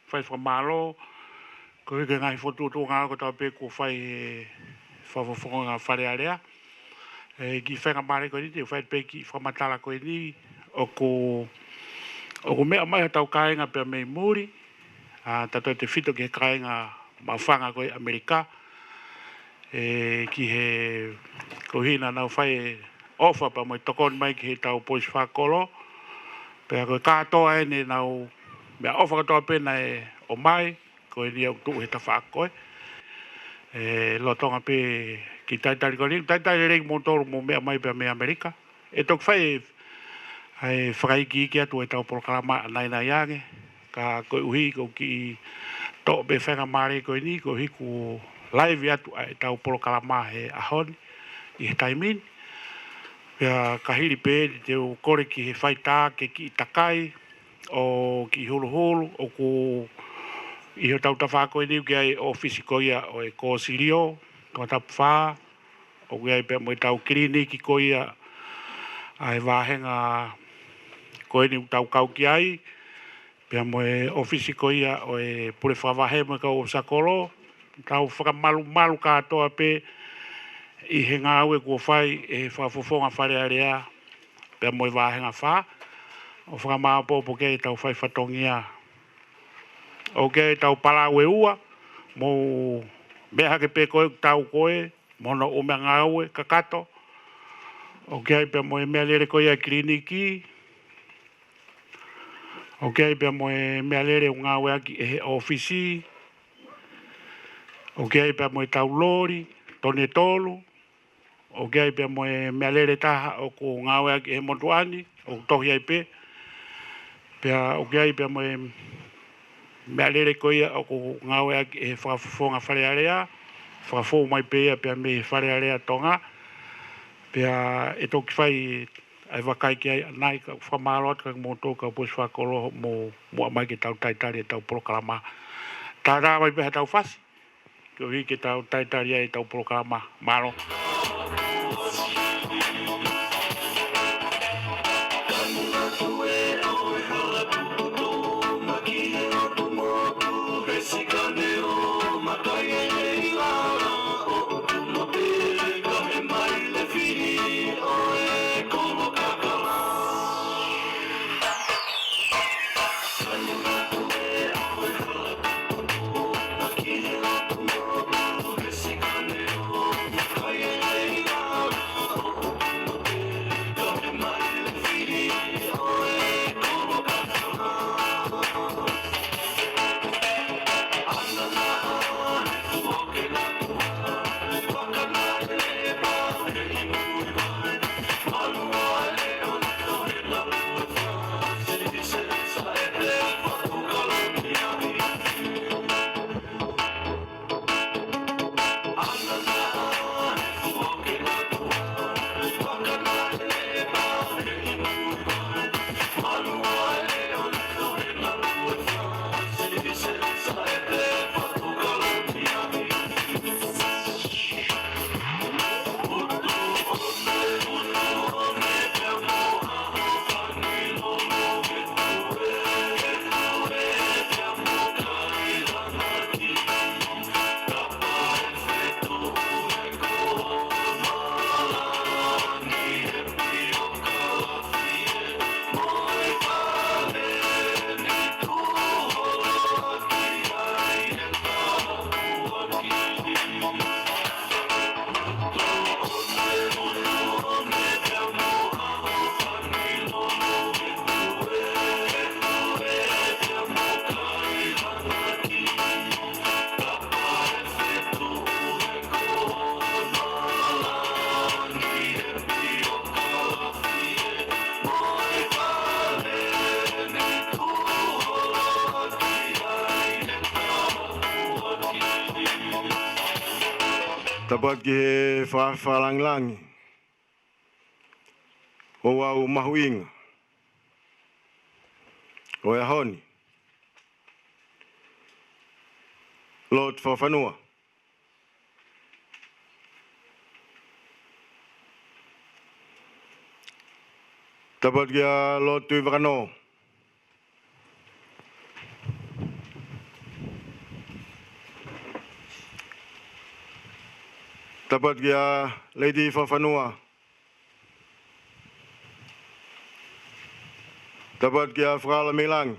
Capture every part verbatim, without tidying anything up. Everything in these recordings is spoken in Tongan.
fai fakamālō, koeʻuhi ko e ngaahi fokotuʻutuʻu ngāue kotoa pē kuo fai ʻe he Fakafofonga Fale Alea. ʻE, kiʻi faingamālie ko eni, te u fai pē kiʻi fakamatala ko eni, ʻoku, ʻoku meʻa mai hotau kāinga pea mei muli, ʻa, tautefito ki he kāinga maʻufanga ko ē ʻAmelika, ʻe, ki he, koeʻuhi naʻa nau fai e ʻofa pea mo e tokoni mai ki heʻetau poisi fakakolo, pea ko e kātoa eni ʻenau meʻaʻofa kotoa pē naʻe ʻomai, ko eni ʻoku tuʻu he tafaʻaki ko ē. ʻE, lolotonga pē kiʻi talitali ko eni, talitali lelei kimoutolu mou meʻa mai pea mei ʻAmelika. ʻE toki fai e, ʻa e fakaikiiki atu ʻetau polokalama ʻanai nai ange, ka koeʻuhi ko e kiʻi toʻo pē faingamālie ko eni, koeʻuhi kuo laivi atu ʻa ʻetau polokalama he ʻaho ni, ʻi he taimi ni. Pea ka hili pē eni te u kole ki he faitā ke kiʻi takai, ʻo kiʻi huluhulu, ʻoku ʻi hotau tafaʻaki ko eni ʻoku ʻi ai e ʻōfisi ko ia ʻo e Kōsilio, Tongatapu Fā, ʻoku ʻi ai pea mo ʻetau kiliniki ko ia ʻa e vāhenga ko eni ʻoku tau kau ki ai, pea mo e ʻōfisi ko ia ʻo e Pule Fakavahe mo e kau ʻōfisa kolo, tau fakamalumalu kātoa pē ʻi he ngāue kuo fai ʻe he Fakafofonga Fale Alea, pea mo e Vāhenga Fā, ʻo fakamāopoopo ki ai ʻetau fai fatongia. ʻOku ʻi ai ʻetau palau ʻe ua, mou meʻa hake pē ko ē ʻoku tau ko ē, mo hono ʻū meʻangāue kakato. ʻOku ʻi ai pea mo e meʻalele ko ia ʻa e kiliniki. ʻOku ʻi ai pea mo e meʻalele ʻoku ngāueʻaki ʻe he ʻōfisi. ʻOku ʻi ai pea mo ʻetau loli, tone tolu. ʻOku ʻi ai pea mo e meʻalele ʻe taha ʻoku ngāueʻaki ʻe he motuʻa ni, ʻoku tohi ai pē. Pea ʻoku ʻi ai pea mo e meʻalele ko ia ʻoku ngāueʻaki ʻe he Fakafofonga Fale Alea, fakafou mai pē ia pea mei he Fale Alea Tonga. Pea ʻe toki fai ʻa e vakai ki ai ʻanai, ka ʻoku fakamālō atu kiate kimoutolu kau poisi fakakolo hoʻomou muʻa mai ke tau talitali ʻetau polokalama. Tātā mai pē haʻatau fasi, koeʻuhi ke tau talitali ai ʻetau polokalama. Mālō. Tapu atu ki he Fakalangilangi ʻo e mahuʻinga ʻo e ʻaho ni. Lord Fakafanua. Tapu atu kia Lord Tuʻivakanō. Tapu atu kia Lady Fakafanua. Tapu atu kia Fakaola Meilangi.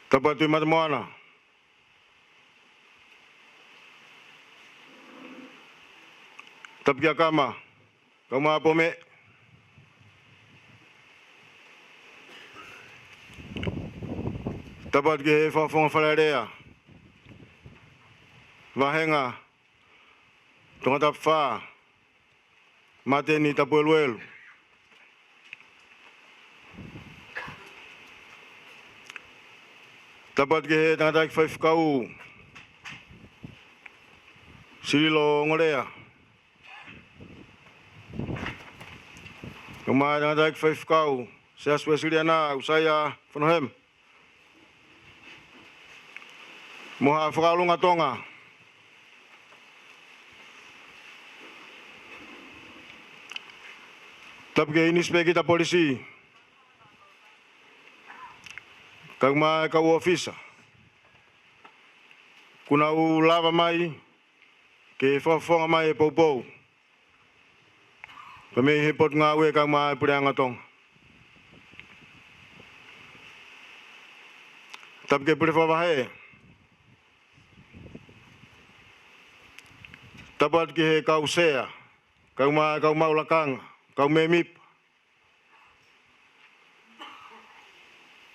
Tapu atu Matamoana. Tapu kia Kama, kau mā Pome. Tapu atu ki he Fakafofonga Fale Alea, Vahenga, Tongatapu Fā, Māteni Tapueluelu. Tapu atu ki he tangataʻeiki faifekau, Sililo Ngolea. Kau mā tangataʻeiki faifekau, Siasi Uesiliana, ʻUsaia Fonohema. Mo haʻa fakaʻolunga Tonga. Tapu ki he ʻInisipēkita Polisi. Kau mā e kau ʻōfisa. Kuo nau lava mai ke fakafofonga mai e poupou. Pea mei he Potungāue kau mā e Puleʻanga Tonga. Tapu ki he Pule Fakavahe. Tapu atu ki he kau sea, kau mā, kau maʻu lakanga, kau mēmipa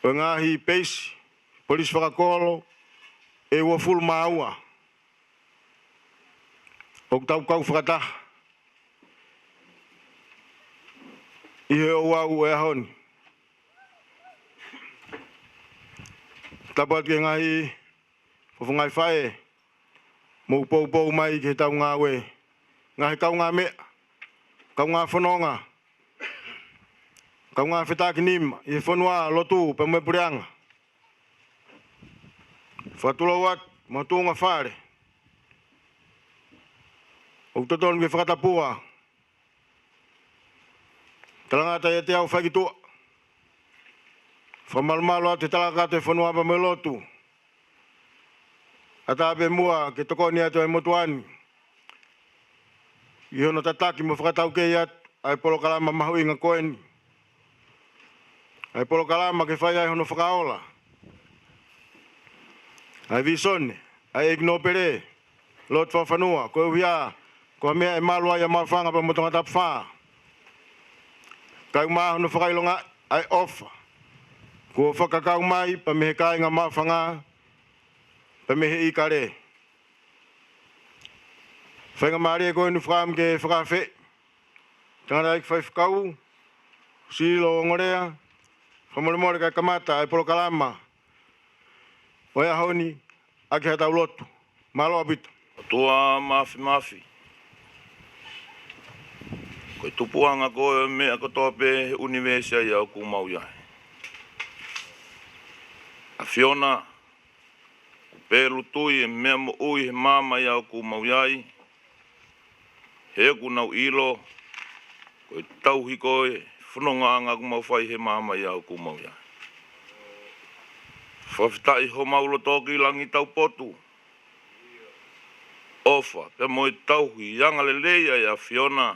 ʻo e ngaahi peisi polisi fakakolo ʻe uofulu mā ua ʻoku tau kau fakataha ʻi he ouau ʻo e ʻaho ni. Tapu atu ki he ngaahi fofonga faʻē, mou poupou mai ki heʻetau ngāue, ngaahi kaungāmeʻa, kaungāfononga, kaungāfetakinima ʻi he fonua, lotu pea mo e puleʻanga. Fakatulou atu mo e tuʻunga fale ʻoku totonu ke fakatapua. Talangata ʻiate au faikituʻa, fakamalumalu atu he talangata e fonua pea mo e lotu. ʻAtā pē muʻa ke tokoni atu e motuʻa ni ʻi hono tataki mo fakataukei atu ʻa e polokalama mahuʻinga ko eni, ʻa e polokalama ke fai ai hono fakaola ʻa e vīsone ʻa e ʻEiki Nōpele Lord Fakafanua, koeʻuhi ko e meʻa ʻe malu ai ʻa Maʻufanga pea mo Tongatapu Fā. Kae ʻumaʻā hono fakaʻilonga ʻa e ʻofa kuo fakakau mai pea mei he kāinga Maʻufanga pea mei he ʻIkale. Faingamālie ko eni ʻoku fakaʻamu ke fakaafeʻi tangataʻeiki faifekau, Sililo Ngolea, fakamolemole kae kamata ʻa e polokalama ʻo e ʻaho ni ʻaki haʻatau lotu. Mālō ʻaupito. ʻOtua Māfimafi, ko e tupuʻanga koe ʻo e meʻa kotoa pē he ʻunivēsi ʻa ia ʻoku mau ʻi ai. ʻAfiona, ʻoku pelu tui e meʻa moʻui he maama ia ʻoku mau ʻi ai, he ʻoku nau ʻilo ko e tauhi koe e fonongaʻanga ʻoku mau fai he maama ia ʻoku mau ʻi ai. Fakafetaʻi homau loto ki langi taupotu, ʻofa pea mo e tauhi angalelei ʻa e ʻAfiona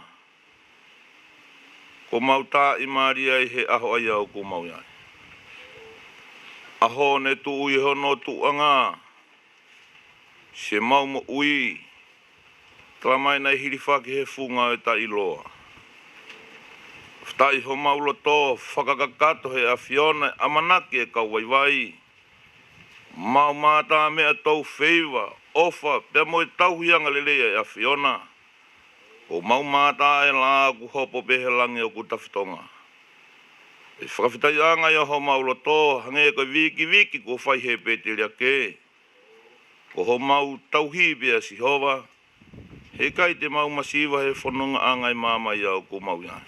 kuo mau tāʻimālie ai he ʻaho ʻa ia ʻoku mau ʻi ai. ʻAho ne tuʻu ʻi hono tuʻuʻanga siʻemau moʻui, talamai naʻe hilifaki he funga ʻo e taʻiloa. Fakafetaʻi homau loto fakakakato he ʻAfiona e ʻamanaki e kau vaivai. Mau mātā meʻa tau feiva, ʻofa pea mo e tauhi angalelei ʻa e ʻAfiona. ʻOku mau mātā e lā ʻoku hopo pē he langi ʻoku tafitonga. ʻE fakafetaʻiʻanga ia homau loto, hangē ko e vikiviki kuo fai he pēteliake. Ko homau tauhi pē ʻa Sihova, heʻikai te mau masiva he fonongaʻanga e maama ia ʻoku mau ʻi ai.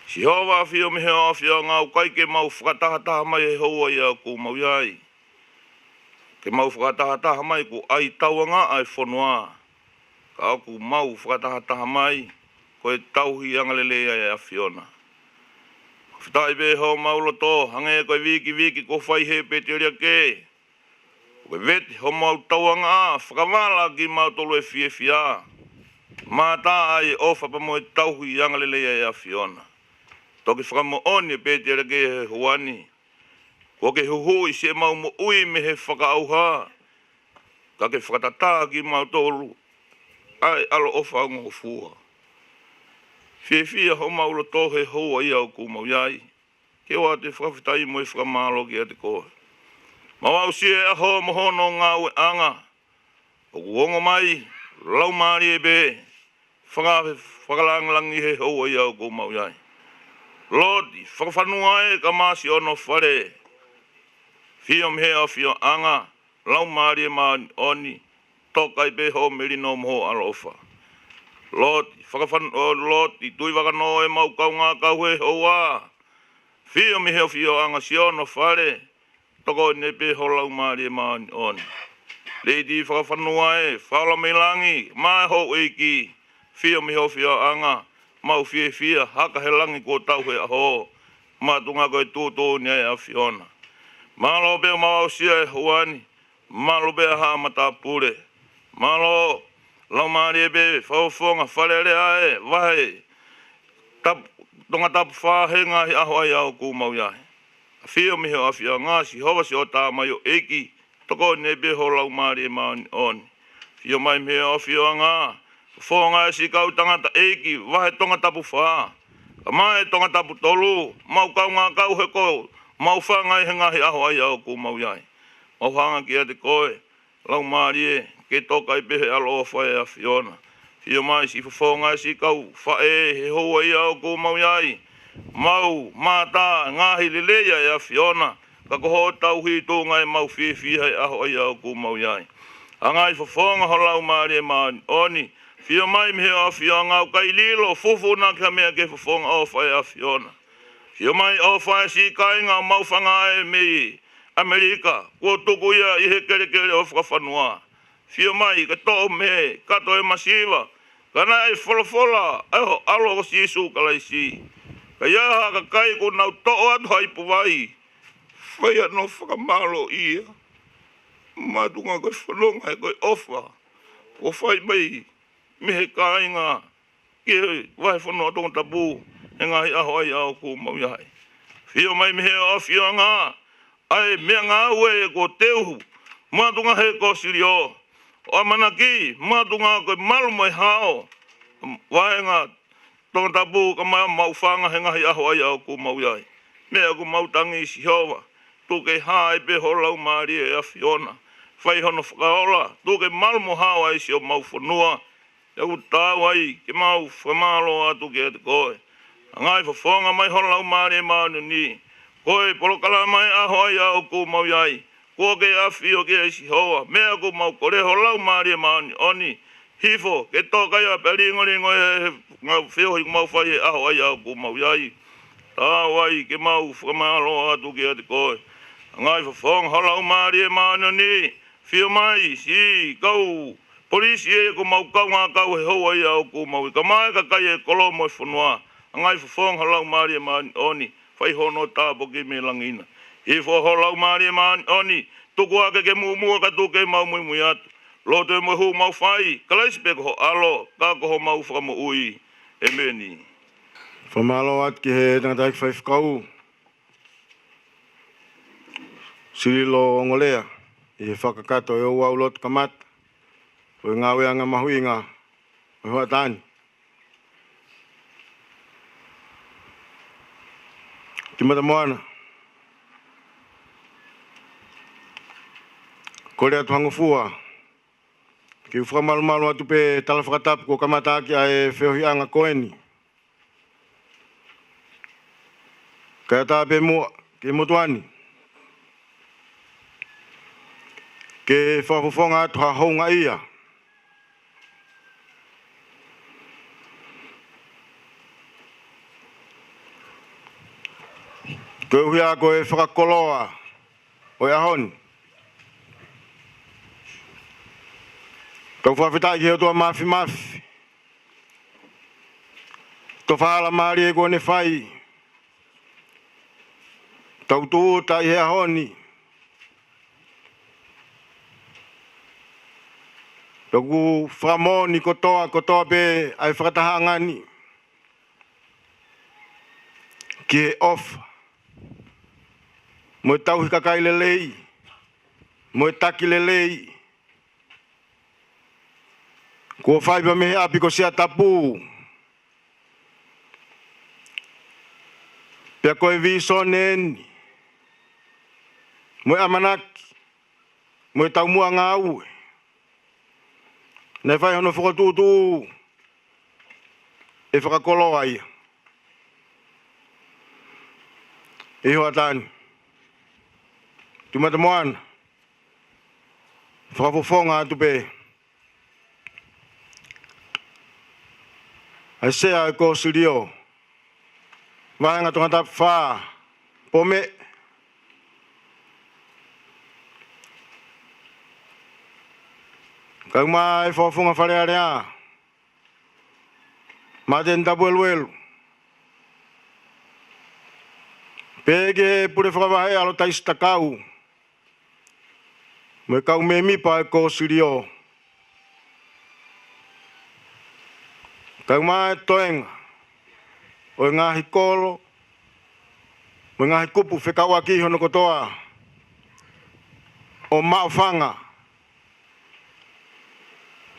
Sihova, ʻAfio mei ho ʻAfio ʻa e ngāue, ʻikai ke mau fakatahataha mai he houa ia ʻoku mau ʻi ai. Ke mau fakatahataha mai kuo ʻai tauangaʻa e fonua, ka ʻoku mau fakatahataha mai ko e tauhi angalelei ʻa e ʻAfiona. Fakafetaʻi pē homau loto, hangē ko e vikiviki kuo fai he pēteliake. Kuo ke vete homau tauangaʻa, fakavala kimautolu ʻe he fiefia. Mātā ʻa e ʻofa pea mo e tauhi angalelei ʻa e ʻAfiona. Toki fakamoʻoni ʻe he pēteliake he houa ni, kuo ke huhuʻi siʻemau moʻui mei he fakaʻauha, ka ke fakatatā kimautolu ʻa e ʻaloʻofa ongongofua. Fiefia homau loto he houa ia ʻoku mau ʻi ai, ke ʻoatu e fakafetaʻi mo e fakamālō kiate koe. Mau aʻusia e ʻaho mo hono ngāueʻanga, ʻoku ongo mai, Laumālie pē, faka-, fakalāngilangi he houa ia ʻoku mau ʻi ai. Loti, fakafanua ē, kae ʻumaʻā siʻono fale. Afio mei he ʻafioʻanga, Laumālie Māʻoniʻoni, toka ai pē hoʻo melino mo hoʻo ʻaloʻofa. Loti, fakafan-, ʻo Loti, tui vakanō ʻemau kaungā kau he houa. Afio mei he ʻafioʻanga siʻono fale, tokoni pē ho Laumālie Māʻoniʻoni. Leti, fakafanua ē, fakaola mei langi, mai houʻeiki, afio mei he ʻafioʻanga, mau fiefia, haka he langi kuo tau he ʻaho, mātuʻaki ko e tuʻutuʻuni ʻa e ʻAfiona. Mālō pē ʻoku mau aʻusia e houa ni, mālō pē ʻa e haʻa matāpule. Mālō, Laumālie pē, fakafofonga Fale Alea ē, vahe, tap-, Tongatapu fā he ngaahi ʻaho ʻa ia ʻoku mau ʻi ai. Afio mei he ʻafioʻanga, Sihova siʻo tamaioʻeiki, tokoni pē ho Laumālie Māʻoniʻoni. Afio mai mei he ʻafioʻanga, fofonga e siʻi kau tangataʻeiki, vahe Tongatapu fā, kae ʻumaʻā e Tongatapu tolu, mau kaungā kau he ko, mau fanga ʻi he ngaahi ʻaho ʻa ia ʻoku mau ʻi ai. Mau hanga kiate koe, Laumālie, ke toka ai pē he ʻaloʻofa ʻa e ʻAfiona. Afio mai siʻi fofonga e siʻi kau faʻē he houa ia ʻoku mau ʻi ai. Mau mātā ngaahi lelei ʻa e ʻAfiona, ka ko hoʻo tauhi tuʻunga ʻemau fiefia he ʻaho ʻa ia ʻoku mau ʻi ai. Hanga ʻi he fofonga ho Laumālie Māʻoniʻoni, afio mai mei he ʻafioʻanga ʻoku ʻikai lilo fufū naʻa ke ha meʻa ki he fofonga ʻofa ʻa e ʻAfiona. Afio mai ʻofa e siʻi kāinga mau fanga ʻe mei ʻAmelika, kuo tuku ia ʻi he kelekele ʻo e fakafanua. Afio mai ke toʻo mei he kato e masiva, ka naʻe folofola ʻa ho ʻAlo ko Sīsū Kalaisi. Ka ʻi ai ha kakai kuo nau toʻo atu ha ipu vai, fai hono fakamālō ia. Mātuʻaki ko e fononga ē ko e ʻofa kuo fai mai mei he kāinga ki he vahefonua Tongatapu he ngaahi ʻaho ʻa ia ʻoku mau ʻi ai. Afio mai mei he ʻafioʻanga ʻa e meʻangāue kuo teu, mātuʻaki he kōsilio, ʻo ʻamanaki, mātuʻaki ko e malu mo e hao, vahenga Tongatapu kae ʻumaʻā homau fanga he ngaahi ʻaho ʻa ia ʻoku mau ʻi ai. Meʻa ʻoku mau tangi Sihova, tuku ke hā ai pē ho Laumālie ʻAfiona, fai hono fakaola, tuku ke malu mo hao ai siʻomau fonua, ʻoku tau ai ke mau fakamālō atu kiate koe. Hanga ʻi he fofonga mai ho Laumālie Māʻoniʻoni, ko e polokalama ʻa e ʻaho ʻa ia ʻoku mau ʻi ai, kuo ke ʻafio ki ai Sihova, meʻa ʻoku mau kole ho Laumālie Māʻoniʻoni, hifo ke toka ia pea lingolingo ʻi he ngaahi feohi ʻoku mau fai he ʻaho ʻa ia ʻoku mau ʻi ai. Tau ai ke mau fakamālō atu kiate koe. Hanga ʻi he fofonga ho Laumālie Māʻoniʻoni, afio mai siʻi kau polisi ē kuo mau kaungā kau he houa ia ʻoku mau ʻi ai, kae ʻumaʻā e kakai e kolo mo e fonua. Hanga ʻi he fofonga ho Laumālie Māʻoniʻoni, fai hono tāpuaki mei langi na. Hifo ho Laumālie Māʻoniʻoni, tuku ake ke muʻomuʻa ka tuku ke mau muimui atu. Lotu mo e hū mau fai, Kalaisi pē ko ho ʻAlo, ka ko homau Fakamoʻui. ʻEmeni. Fakamālō atu ki he tangataʻeiki faifekau, Sililo Ongolea, ʻi he fakakakato e ouau lotu kamata ʻo e ngāueʻanga mahuʻinga ʻo e hoʻatā ni. Ki Matamoana, kole atu ha ngofua ke u fakamalumalu atu pē tala fakatapu kuo kamata ʻaki ʻa e feohiʻanga ko eni. Kae ʻatā pē muʻa ki he motuʻa ni ke fakafofonga atu ha houngaʻia. Koeʻuhi ko e fakakoloa ʻo e ʻaho ni, kau fakafetaʻi ki he ʻOtua Māfimafi, tofa hala mālie kuo ne fai Tau tūʻuta ʻi he ʻaho ni, pea ʻoku fakamoʻoni kotoa, kotoa pē ʻa e fakatahaʻanga ni ki he ʻofa mo e tauhi kakai lelei mo e taki lelei kuo fai pea mei he ʻapi ko Siatapu. Pea ko e vīsone eni mo e ʻamanaki mo e taumuʻa ngāue naʻe fai hono fokotuʻutuʻu ʻe Fakakoloa ia. ʻI he hoʻatā ni, Tuʻi Matamoana, fakafofonga atu pē ʻa e Sea ʻo e Kōsilio, Vāhenga Tongatapu Fā, Pome, kae ʻumaʻā e Fakafofonga Fale Alea, Māteni Tapueluelu, pehē ki he Pule Fakavahe ʻa Lotaisi Takau, mo e kau mēmipa ʻo e Kōsilio, kae ʻumaʻā e toenga ʻo e ngaahi kolo mo e ngaahi kupu fekauʻaki hono kotoa ʻo Maʻufanga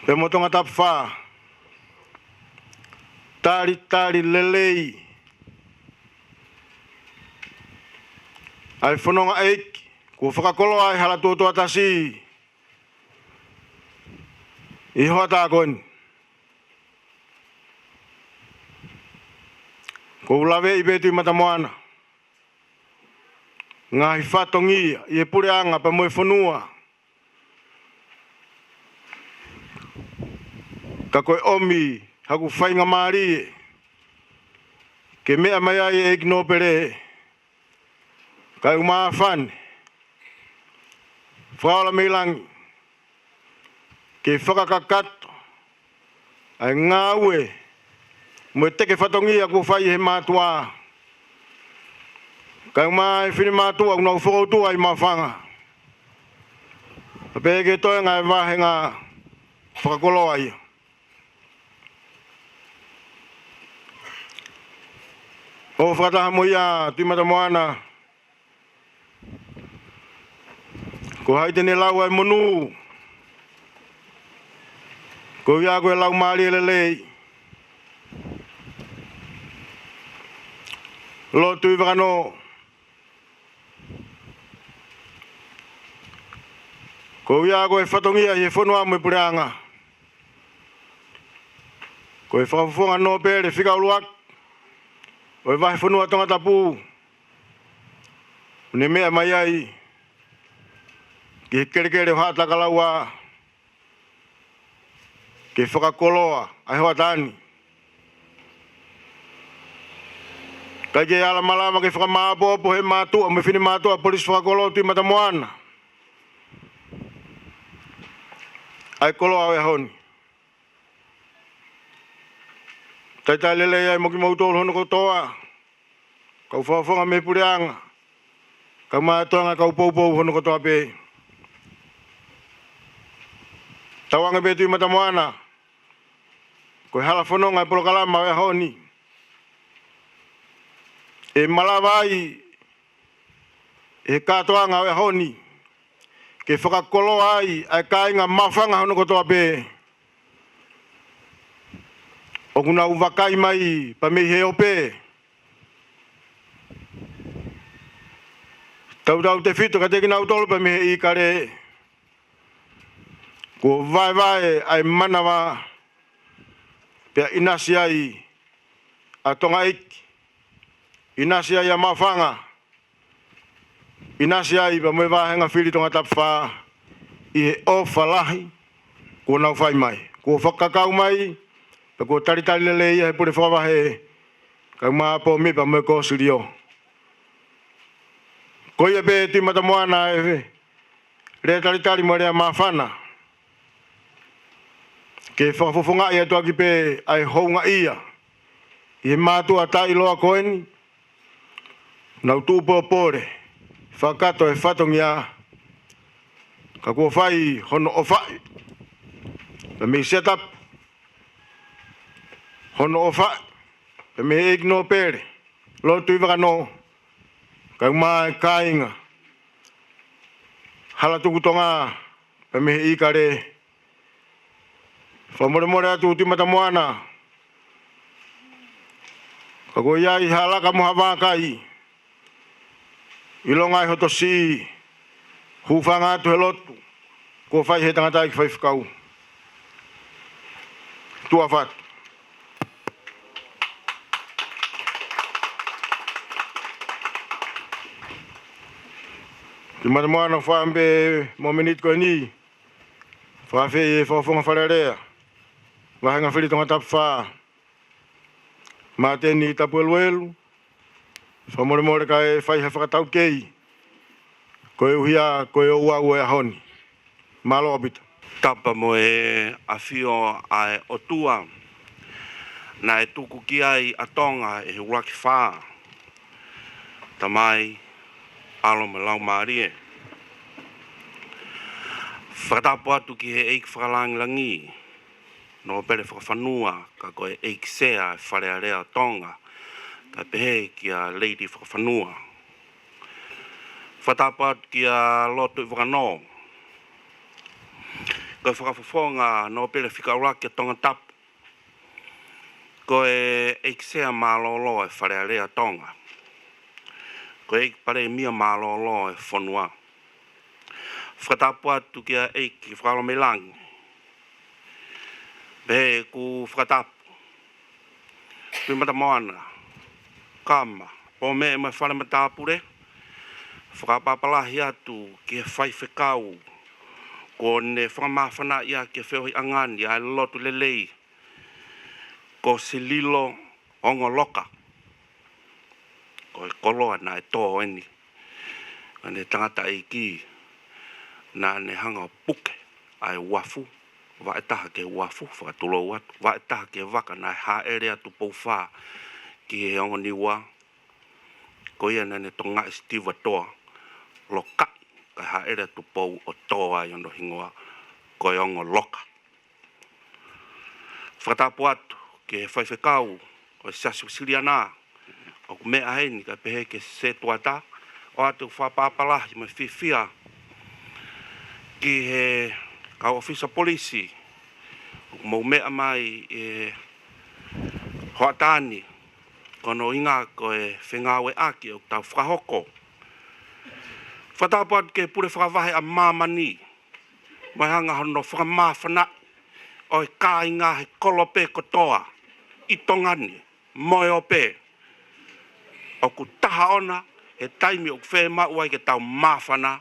pea mo Tongatapu Fā. Talitali lelei ʻa e fononga ʻeiki kuo fakakoloa ʻa e Hala Tuʻotoʻatasi ʻi he hoʻatā ko eni. ʻOku ou laveʻi pē, Tuʻi Matamoana, ngaahi fatongia ʻi he puleʻanga pea mo e fonua, ka ko e ʻomi haku faingamālie ke meʻa mai ai e ʻEiki Nōpele, kae ʻumaʻā Fane Fakaolameilangi, ke fakakakato ʻa e ngāue mo e teke fatongia kuo fai ʻe he mātuʻa, kae ʻumaʻā e finemātuʻa ʻoku nau fokoutua ʻi Maʻufanga, pea pehē ki he toenga ʻo e vāhenga fakakoloa ia. ʻO fakataha mo ia, Tuʻi Matamoana, ko hai te ne lau ʻa e monū? Ko ia ko e Laumālie Lelei, Lord Tuʻivakanō. Ko ia ko e fatongia ʻi he fonua mo e puleʻanga. Ko e Fakafofonga Nōpele fika ʻuluaki ʻo e Vahefonua Tongatapu, ʻoku ne meʻa mai ai ki he kelekele ʻo Haʻatakalaua ke fakakoloa ʻa e hoʻatā ni. ʻIkai ke ala malava ke fakamāʻopoʻopo ʻe he mātuʻa mo e finemātuʻa Polisi Fakakolo, Tuʻi Matamoana, ʻa e koloa ʻo e ʻaho ni. Talitali lelei ai mo kimoutolu hono kotoa, kau fakafofonga mei he puleʻanga, kae ʻumaʻā e toenga kau poupou hono kotoa pē. Tauange pē, Tuʻi Matamoana, ko e hala fononga e polokalama ʻo e ʻaho ni, ʻe malava ai ʻe he kātoanga ʻo e ʻaho ni ke fakakoloa ai ʻa e kāinga Maʻufanga hono kotoa pē ʻoku nau vakai mai pea mei he ope, tautautefito kiate kinautolu pea mei he ʻīkale. Kuo vaevae ʻa e manava, pea ʻinasi ai ʻa Tonga ʻEiki, ʻinasi ai ʻa Maʻufanga, ʻinasi ai pea mo e vāhenga fili Tongatapu Fā ʻi he ʻofa lahi kuo nau fai mai, kuo fakakau mai, pea kuo talitali lelei ia ʻe he Pule Fakavahe, kae ʻumaʻā Pome pea mo e Kōsilio. Ko ia pē, Tuʻi Matamoana, ʻa e lea talitali mo e lea māfana ke fakafofongaʻi atu ʻaki pē ʻa e houngaʻia ʻi he mātuʻa taʻeʻiloa ko eni, nau tuʻu pōpole fakakakato e fatongia, ka kuo fai hono ʻofaʻi pē mei Siatapu, hono ʻofaʻi pē mei he ʻEiki Nōpele Lord Tuʻivakanō, kae ʻumaʻā e kāinga Halatukutonga pē mei he ʻIkale. Fakamolemole atu Tuʻi Matamoana, ka ko ia ʻi ha laka mo ha vākai, ʻilonga ʻi hoto siʻi hūfanga atu he lotu kuo fai he tangataʻeiki faifekau. Tuʻa ʻofa atu. Tuʻi Matamoana, fai pē mo e miniti ko eni, fakaafeʻi e Fakafofonga Fale Alea, Vahenga Fili Tongatapu Fā, Māteni Tapueluelu, fakamolemole kae fai ha fakataukei, koeʻuhi ko e ouau ʻo e ʻaho ni. Mālō ʻaupito. Tapu mo e ʻafio ʻa e ʻOtua naʻe tuku ki ai ʻa Tonga ʻe he ʻUluaki Fā, Tamai, ʻAlo mo e Laumālie. Fakatapu atu ki he ʻEiki Fakalāngilangi, Nōpele Fakafanua, ka ko e ʻEiki Sea e Fale Alea ʻo Tonga, kae pehē kia Lady Fakafanua. Fakatapu atu kia Lord Tuʻivakanō, ko e Fakafofonga Nōpele fika ʻuluaki ʻo Tongatapu, ko e ʻEiki Sea mālōlō e Fale Alea ʻo Tonga, ko e ʻEiki Palēmia mālōlō e fonua. Fakatapu atu kia ʻEiki Fakaaloamailangi, pehē ʻeku fakatapu, Tuʻi Matamoana, Kama, Pōmē mo e Fale Matāpule. Fakaʻapaʻapa lahi atu ki he faifekau kuo ne fakamāfanaʻi ʻaki e feohiʻanga ni ʻa e lotu lelei, ko Sililo Ongoloka. Ko e koloa naʻe tō eni, ko ʻene tangataʻeiki, naʻa ne hanga ʻo puke ʻa e uafu, vaʻe taha ki he uafu, fakatulou atu, vaʻe taha ki he vaka naʻe hāʻele atu Tupou Fā ki he Ongo Niua. Ko ia naʻa ne tokangaʻi e sitiva toa, lokaʻi, kae hāʻele atu Tupou ʻo tō ai hono hingoa ko e Ongoloka. Fakatapu atu ki he faifekau ʻo e Siasi Uēsiliana ʻoku meʻa heni, kae pehē ki he setuata. ʻOatu e fakaʻapaʻapa lahi mo e fiefia ki he kau ʻōfisa polisi ʻoku mou meʻa mai he hoʻatā ni, ko hono ʻuhinga ko e fengāueʻaki ʻoku tau fakahoko. Fakatapu atu ki he Pule Fakavahe ʻa māmani, mo e hanga hono fakamāfanaʻi ʻo e kāinga he kolope kotoa ʻi Tonga ni mo e ope. ʻOku taha ʻona he taimi ʻoku fiemaʻu ai ke tau māfana,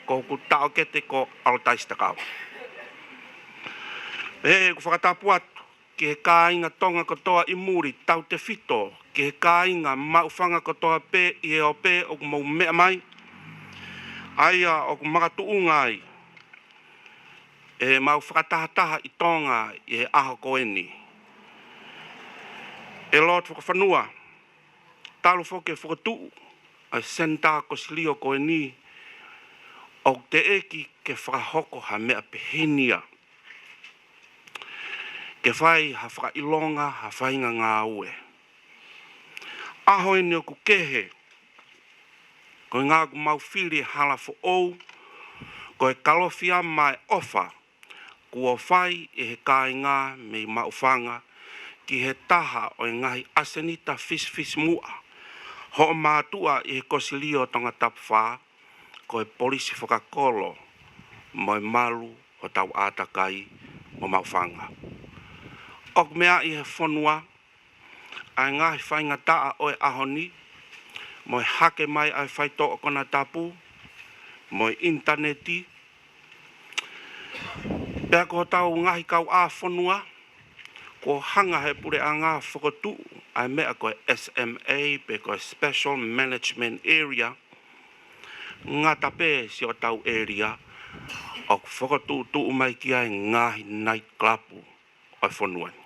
ko hoku taʻokete ko ʻAlotaisi Takau. Pehē ʻeku fakatapu atu ki he kāinga Tonga kotoa ʻi muli, tautefito ki he kāinga maʻufanga kotoa pē ʻi he ope ʻoku mou meʻa mai, ʻa ia ʻoku makatuʻunga ai ʻemau fakatahataha ʻi Tonga ʻi he ʻaho ko eni. ʻE Lord Fakafanua, talu foki e fokotuʻu ʻa e Senitā Kosilio ko eni, ʻoku teʻeki ke fakahoko ha meʻa pehē ni ia, ke fai ha fakaʻilonga ha faʻahinga ngāue. ʻAho eni ʻoku kehe, ko e ʻuhinga ʻoku mau fili e hala foʻou, ko e Kalofiama ʻo e ʻOfa kuo fai ʻe he kāinga mei Maʻufanga ki he taha ʻo e ngaahi ʻasenita fisifisimuʻa, hoʻo mātuʻa ʻi he Kosilio Tongatapu Fā, ko e polisi fakakolo mo e malu hotau ʻātakai mo Maʻufanga. ʻOku meaʻi ʻe he fonua ʻa e ngaahi faingataʻa ʻo e ʻaho ni, mo e hake mai ʻa e faitoʻo konatapu, mo e ʻinitaneti. Pea ko hotau ngaahi kauʻāfonua, kuo hanga ʻe he puleʻanga ʻo fokotuʻu ʻa e meʻa ko e S M A pe ko e Special Management Area, ngata pē siʻotau ʻēlia, ʻoku fokotuʻutuʻu mai ki ai e ngaahi night club ʻo e fonua ni.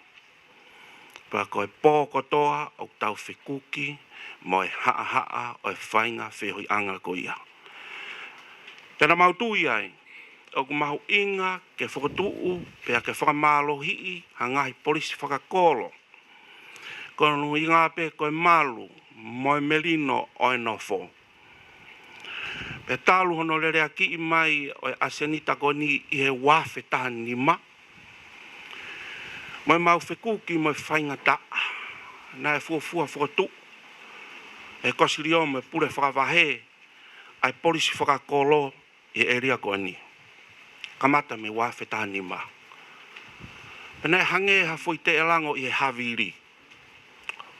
Pea ko e pō kotoa ʻoku tau fekuki mo e haʻahaʻa ʻo e faʻahinga feohiʻanga ko ia. Pea naʻa mau tui ai ʻoku mahuʻinga ke fokotuʻu pea ke fakamālohiʻi ha ngaahi polisi fakakolo, ko hono ʻuhinga pē ko e malu mo e melino ʻo e nofo. Pea talu hono leleakiʻi mai ʻo e ʻasenita ko eni ʻi he ua afe taha nima, mo ʻemau fekuki mo e faingataʻa, naʻe fuofua fokotuʻu ʻe he Kosiliō mo e Pule Fakavahe ʻa e polisi fakakolo ʻi he ʻēlia ko eni. Kamata mei he ua afe taha nima. Pea naʻe hangē ha foʻi teʻelango ʻi he havili,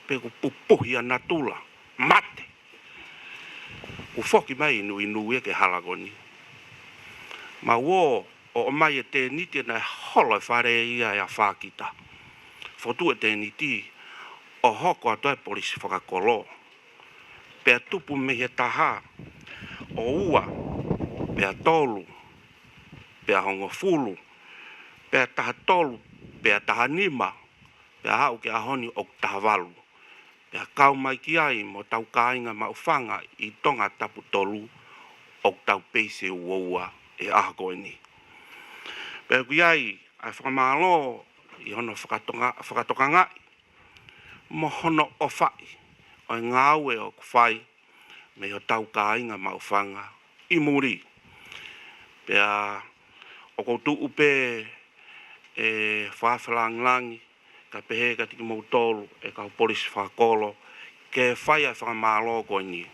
pe ʻoku pupuhi ʻa natula, mate. Kuo foki mai inu inu ia ki he hala ko eni. Mau ō ʻo ʻomai e tēniti, naʻe holo e fale ia ʻe he fakita. Fokotuʻu e tēniti ʻo hoko atu e polisi fakakolo. Pea tupu mei he taha, ʻo ua, pea tolu, pea hongofulu, pea taha tolu, pea taha nima, pea aʻu ki he ʻaho ni ʻoku taha valu. Pea kau mai ki ai mo hotau kāinga maʻufanga ʻi Tongatapu tolu, ʻoku tau peisi ʻe ua ua he ʻaho ko eni. Pea ʻoku ʻi ai ʻa e fakamālō ʻi hono fakatonga-, fakatokangaʻi mo hono ʻofaʻi ʻo e ngāue ʻoku fai mei hotau kāinga maʻufanga ʻi muli. Pea ʻoku ou tuʻu pē ʻe fakafelāngilangi kae pehē kiate kimoutolu ʻe kau polisi fakakolo, ke fai ʻa e fakamālō ko eni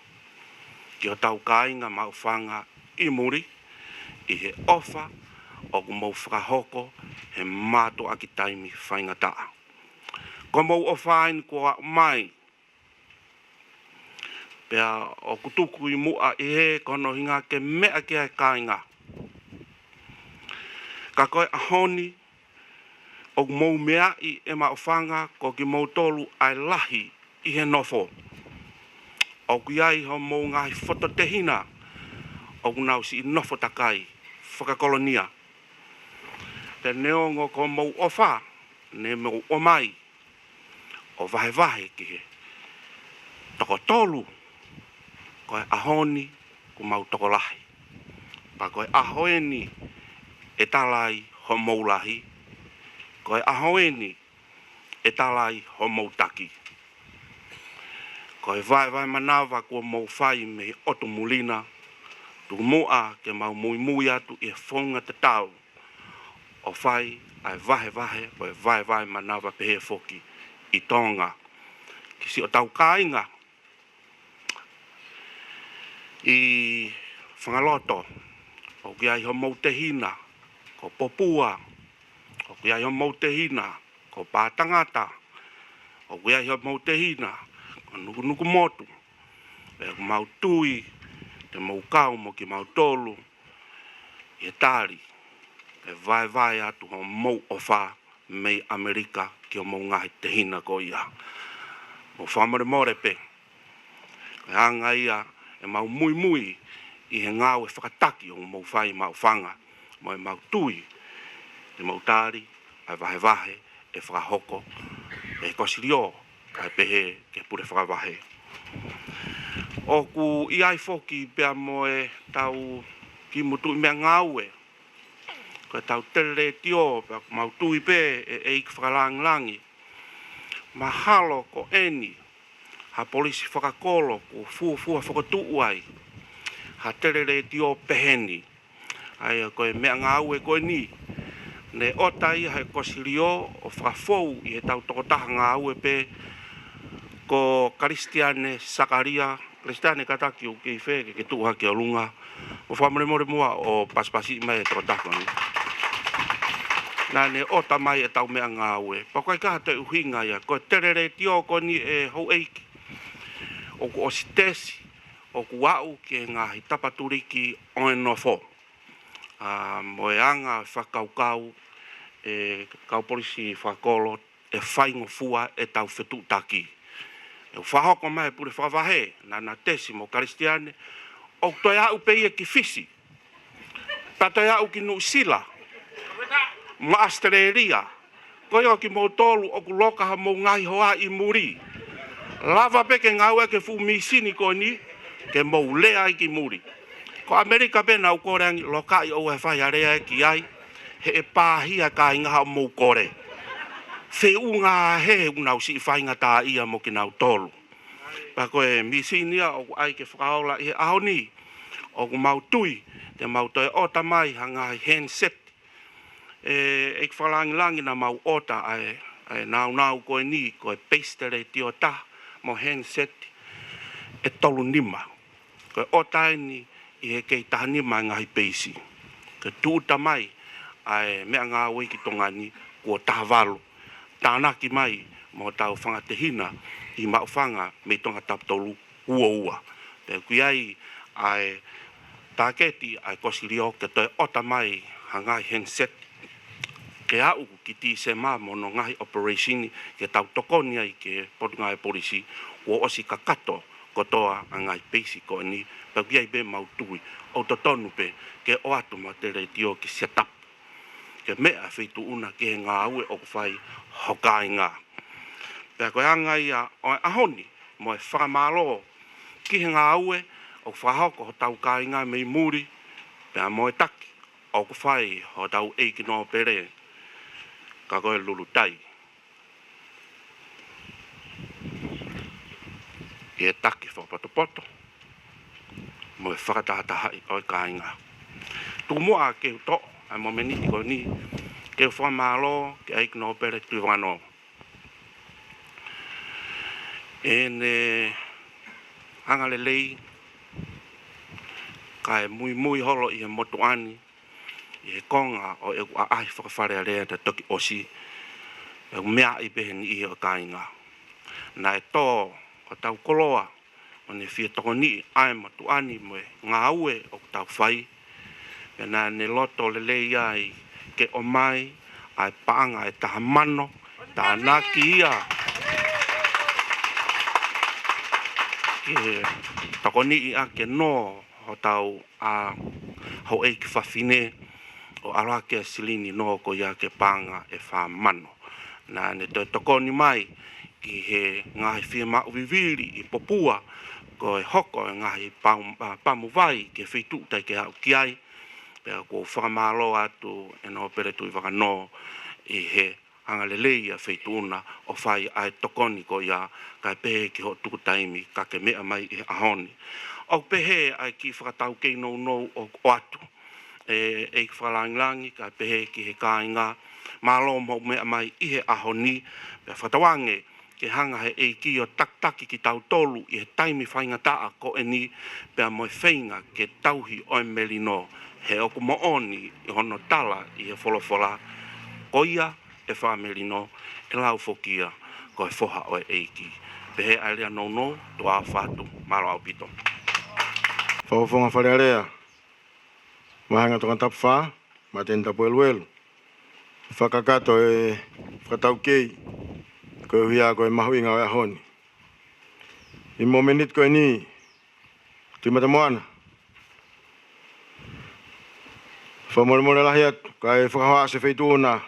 ki hotau kāinga maʻufanga ʻi muli, ʻi he ʻofa ʻoku mou fakahoko he mātuʻaki taimi faingataʻa. Ko hoʻomou ʻofa eni kuo aʻu mai, pea ʻoku tuku ʻi muʻa ʻi he ko hono ʻuhinga ke meʻa ki ai e kāinga. Ka ko e ʻaho ni, ʻoku mou meaʻi ʻe maʻufanga ko kimoutolu ʻa e lahi ʻi he nofo. ʻOku ʻi ai hoʻomou ngaahi fototehina ʻoku nau siʻi nofo takai fakakolonia. Pea neongo ko hoʻomou ʻofa, ne mou ʻomai ʻo vahevahe ki he toko tolu, ko e ʻaho ni kuo mau tokolahi. Pea ko e ʻaho eni ʻe tala ai hoʻomou lahi, ko e ʻaho eni ʻe tala ai hoʻomou taki. Ko e vaevae manava kuo mou fai mei he ʻotu muli na, tuku muʻa ke mau muimui atu ʻi he founga tatau ʻo fai ʻa e vahevahe ʻo e vaevae manava pehē foki ʻi Tonga. Ki siʻotau kāinga ʻi Fangaloto, ʻoku ʻi ai hoʻomou tehina ko Popua, ʻoku ʻi ai hoʻomou tehina ko Pātangata, ʻoku ʻi ai hoʻomou tehina ko Nukunuku Motu. Pea ʻoku mau tui te mou kau mo kimautolu ʻi he tali ʻe vaevae atu hoʻomou ʻofa mei ʻAmelika ki hoʻomou ngaahi tehina ko ia. Mou fakamolemole pē, ko e anga ia ʻemau muimui ʻi he ngāue fakataki ʻoku mou fai maʻufanga, mo ʻemau tui te mou tali ʻa e vahevahe ʻe fakahoko ʻe he Kosiliō kae pehē ki he Pule Fakavahe. ʻOku ʻi ai foki pea mo ʻetau kimutuʻi meʻangāue, ko ʻetau teleletiō, pea ʻoku mau tui pē ʻe ʻEiki Fakalāngilangi, mahalo ko eni ha polisi fakakolo kuo fuofua fokotuʻu ai ha teleletiō pehē ni. ʻA ia ko e meʻangāue ko eni, ne ʻota ia ʻe he Kosiliō ʻo fakafou ʻi heʻetau tokotaha ngāue pē ko Kalisitiane Sakalia. Kalisitiane, kātaki ʻoku ke ʻi fē, ke ke tuʻu hake ʻolunga. Mou fakamolemole muʻa ʻo pasipasi mai e tokotaha ko eni. Naʻa ne ʻota mai ʻetau meʻangāue. Pea ʻoku ʻikai ha toe ʻuhinga ia, ko e teleletiō ko eni ʻe houʻeiki, ʻoku ʻosi tesi, ʻoku aʻu ki he ngaahi tapatuliki ʻo e nofo. ʻA, mo e anga e fakakaukau ʻe kau polisi fakakolo ʻe faingofua ʻetau fetuʻutaki. ʻE fakahoko mai e Pule Fakavahe, naʻa na tesi mo Kalisitiane, ʻoku toe aʻu pē ia ki Fisi, pea toe aʻu ki Nuʻusila mo ʻAositelēlia. Ko ia ʻo kimoutolu ʻoku loka haʻamou ngaahi hoa ʻi muli, lava pē ke ngāueʻaki e fuʻu mīsini ko eni ke mou lea ai ki muli. Ko ʻAmelika pē naʻa ku kole ange, lokaʻi ʻoua ʻe fai ha lea ē ki ai, he ʻe pāhia kāinga hoʻomou kole. Feʻunga hē ʻoku nau siʻi faingataʻaʻia mo kinautolu. Pea ko e mīsini ia ʻoku ʻai ke fakaola ʻi he ʻaho ni, ʻoku mau tui te mau toe ʻota mai ha ngaahi handset. ʻE, ʻEiki fakalāngilangi, naʻa mau ʻota ʻa e, ʻa e nāunau ko eni, ko e peisi televīsone ʻe taha mo e handset ʻe tolu nima. Ko e ʻota eni ʻi he kei taha nima e ngaahi peisi. Ko e tūʻuta mai ʻa e meʻangāue ki Tonga ni kuo taha valu. Tānaki mai mo hotau fanga tehina ʻi Maʻufanga mei Tongatapu tolu ua ua. Pea ʻoku ʻi ai ʻa e tāketi ʻa e Kosilio ke toe ʻota mai ha ngaahi handset ke aʻu ki Tīsema mo hono ngaahi operation ke tau tokoni ai ki he Potungāue Polisi, kuo ʻosi kakato kotoa ʻa e ngaahi peisi ko eni. Pea ʻoku ʻi ai pē mau tui ʻoku totonu pē ke ʻoatu mo e televīsone ke set up, ke meʻa ʻa e Feituʻuna ki he ngāue ʻoku fai ho kāinga. Pea ko e anga ia ʻo e ʻaho ni, mo e fakamālō ki he ngāue ʻoku fakahoko hotau kāinga mei muli, pea mo e taki ʻoku fai hotau ʻEiki Nōpele, ka ko e Lulutai, ʻi he taki fakapotopoto mo e fakatahatahaʻi ʻo e kāinga. Tuku muʻa ke u toʻo ʻa e mōmeniti ko eni ke u fakamālō ki he ʻEiki Nōpele Tuʻivakanō ʻene angalelei, kae muimui holo ʻi he motuʻa ni, ʻi he konga ʻo ʻeku ʻaʻahi fakafale alea naʻe toki ʻosi, ʻeku meaʻi pē he niʻihi ʻo e kāinga. Naʻe tō hotau koloa ʻo ne fie tokoniʻi ʻa e motuʻa ni mo e ngāue ʻoku tau fai. Pea naʻa ne loto lelei ai ke ʻomai ʻa e paʻanga ʻe taha mano, tānaki ia ke tokoniʻi ʻaki e nō hotau ʻa houʻeiki fafine, ʻo ʻalu hake ʻa e silini nō ko ia ki he paʻanga ʻe fā mano. Naʻa ne toe tokoni mai ki he ngaahi fiemaʻu vivili ʻi Popua, ko e hoko e ngaahi pau-, ʻa, pamu vai ki he feituʻu ʻoku ʻikai ke aʻu ki ai. Pea ʻoku ou fakamālō atu ʻEiki Nōpele Tuʻivakanō ʻi he angalelei ʻa e Feituʻuna ʻo fai ʻa e tokoni ko ia, kae pehē ki hoʻo tuku taimi ka ke meʻa mai ʻi he ʻaho ni. ʻOku pehē ʻa e kiʻi fakataukei nounou ʻoku ʻoatu, ʻe, ʻEiki fakalāngilangi, kae pehē ki he kāinga, mālō mo hoʻo meʻa mai ʻi he ʻaho ni. Pea fakatauange ke hanga he ʻEiki ʻo takitaki kitautolu ʻi he taimi faingataʻa ko eni, pea mo e feinga ke tauhi ʻo e melino, he ʻoku moʻoni ʻi hono tala ʻi he folofola, ko ia ʻe fakamelino, ʻe lau foki ia ko e foha ʻo e ʻEiki. Pehē ʻa e lea nounou, tuʻa ʻofa atu, mālō ʻaupito. Fakafofonga Fale Alea, Vahenga Tongatapu fā, Māteni Tapueluelu. Fakakakato e fakataukei, koeʻuhi ko e mahuʻinga ʻo e ʻaho ni. ʻI he mōmeniti ko eni, Tuʻi Matamoana, fakamolemole lahi atu, kae fakahohaʻasi e Feituʻuna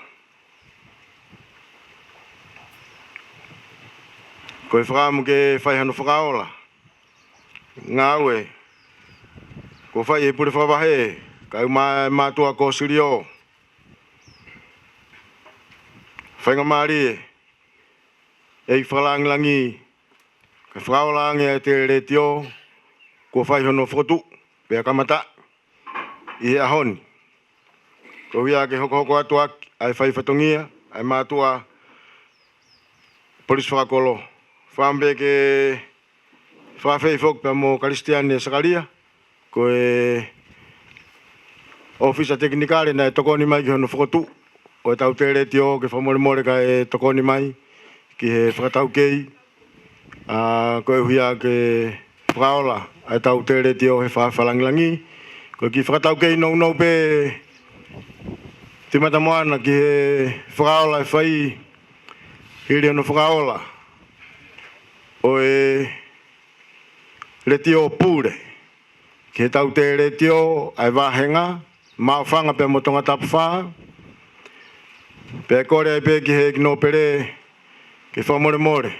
ko e fakaʻamu ke fai hano fakaola ngāue kuo fai ʻe he pule fakavahe, kae ʻumaʻā e mātuʻa Kosilio. Faingamālie, ʻEiki fakalāngilangi, ke fakaola ange ʻa e televīsone kuo fai hono fokotuʻu pea kamata ʻi he ʻaho ni. Koeʻuhi ke hokohoko atu ʻaki ʻa e fai fatongia ʻa e mātuʻa Polisi Fakakolo. Fakaʻamu pē ke fakaafeʻi foki pea mo Kalisitiane Sakalia, ko e ʻōfisa tekinikale naʻe tokoni mai ki hono fokotuʻu ʻo e tau televīsone, ke fakamolemole kae tokoni mai ki he fakataukei, ʻa, koeʻuhi ke fakaola ʻa e tau televīsone he fa-, fakalāngilangi. Ko e kiʻi fakataukei nounou pē, Tuʻi Matamoana, ki he fakaola ʻe fai hili hono fakaola ʻo e letiō pule ki he tau televīsone ʻa e vahenga, Maʻufanga pea mo Tongatapu fā. Pea kole ai pē ki he ʻEiki Nōpele ke fakamolemole,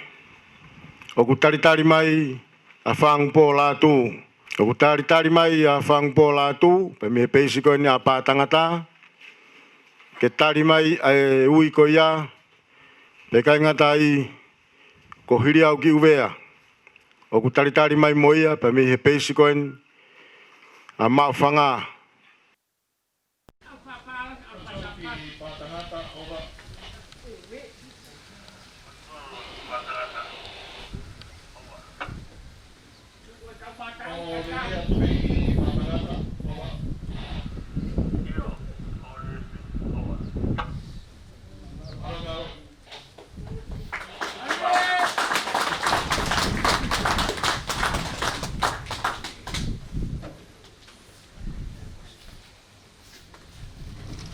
ʻoku talitali mai ʻa Fangupō Lātū ʻOku talitali mai ʻa Fangupō Lātū, pea mei he peisi ko eni ʻa Pātangata, ke tali mai ʻa e ui ko ia, pea ʻikai ngata ai, ko Hiliauki ʻUvea. ʻOku talitali mai mo ia, pea mei he peisi ko eni ʻa Maʻufanga.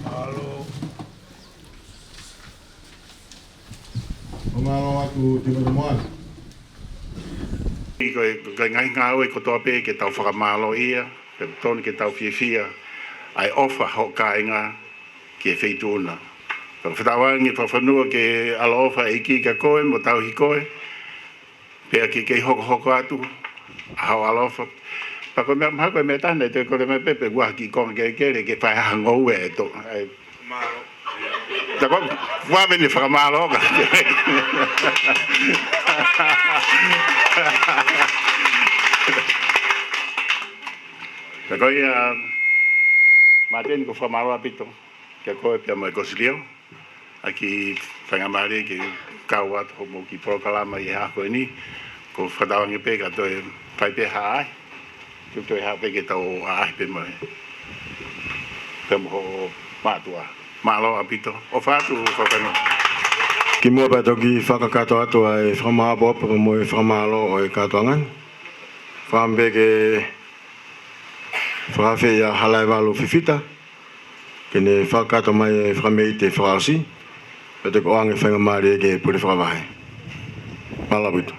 Mālō. Fakamālō atu Timoti Moana. Ko e, ko e ngaahi ngāue kotoa pē ke tau fakamālō ia, pea tonu ke tau fiefia, ʻa e ʻofa hoʻo kāinga ki he feituʻu na. Fakafetaʻi ange fakafanua ke ʻaloʻofa ʻEiki kia koe, mo tauhi koe, pea ke kei hokohoko atu ʻa hoʻo ʻaloʻofa. Pea ko e meʻa maha ko e meʻa taha naʻe toe kole mai pē pe ʻoku ʻi ai ha kiʻi konga kelekele ke fai ha ngoue ʻe toʻo. ʻAi. Mālō. Ta ko, ua mene fakamālō ka. Ta ko ia, Māteni, ko e fakamālō ʻaupito kia koe pea mo e Kosilio ʻaki e faingamālie ke kau atu hoʻomou kiʻi polokalama ʻi he ʻaho ko eni. Ko e fakatauange pē ka toe fai pē ha ʻaʻahi. Ke toe haʻu pē ke tau ʻaʻahi pē mo e, pea mo hoʻo mātuʻa. Mālō ʻaupito. ʻOfa atu, kau kano. Kimuʻa pea toki fakakakato atu ʻa e fakamāʻopoʻopo mo e fakamālō ʻo e kātoanga ni. Fakaʻamu pē ke fakaafeʻi ʻa Halaevalu Fifita ke ne fakakakato mai e fakameʻite fakaʻosi, pea toki ʻoange faingamālie ki he pule fakavahe. Mālō ʻaupito.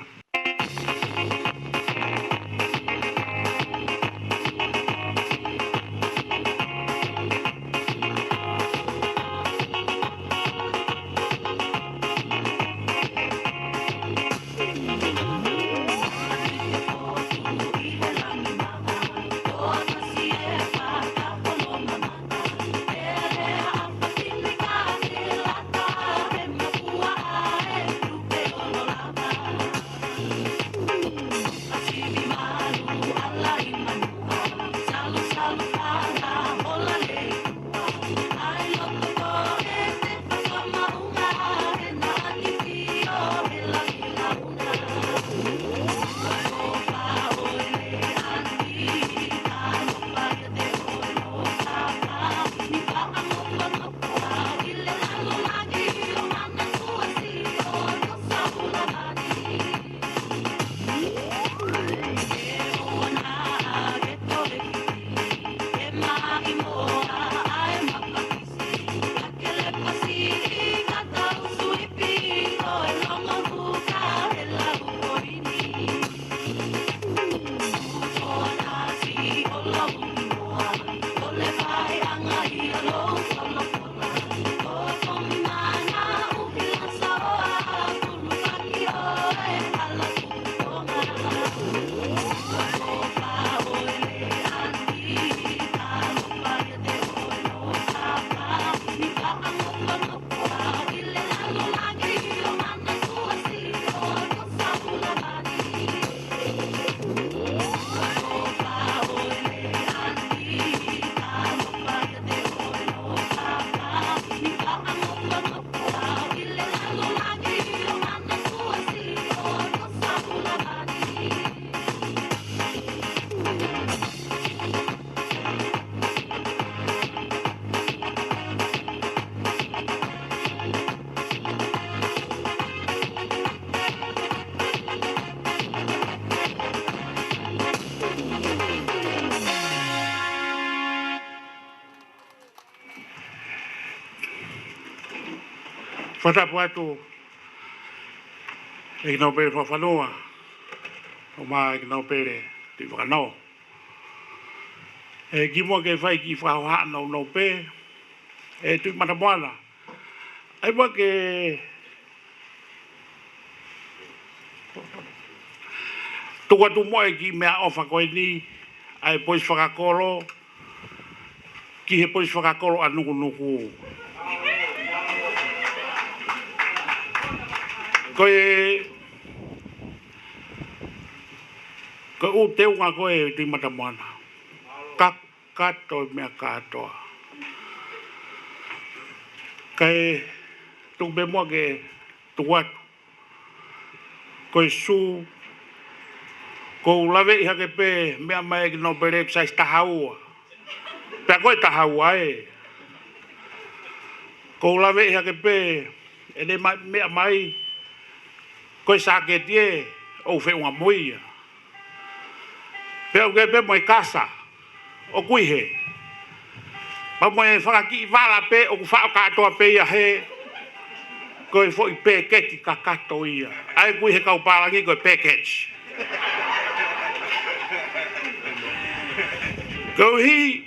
Fakatapu atu ʻEiki Nōpele Fakafanua, ʻo ma ʻEiki Nōpele Tuʻivakanō. ʻE kimuʻa ke fai e kiʻi fakahohaʻa nounou pē, ʻe Tuʻi Mata Moana, ʻai muʻa ke tuku atu muʻa e kiʻi meʻaʻofa ko eni ʻa e poisi fakakolo ki he poisi fakakolo ʻa Nukunuku. Ko e, ko e ʻū teunga ko ē ʻi Tuʻi Matamoana. Kakato e meʻa kātoa. Kae tuku pē muʻa ke tuku atu. Ko e sū, ʻoku ou laveʻi hake pē, meʻa mai ʻEiki Nōpele ʻoku size taha ua. Pea ko e taha ua ē. ʻOku ou laveʻi hake pē, ʻene ma-, meʻa mai, ko e sāketi ē, ʻoku feʻunga mo ia. Pea ʻoku ʻi ai pē mo e kasa, ʻoku ʻi hē. Pea mo e fanga kiʻi vala pē, ʻoku faʻo kātoa pē ia hē. Ko e foʻi pēketi kakato ia. ʻA ia ʻoku ʻi he kau pālangi ko e pēketi. Koeʻuhi,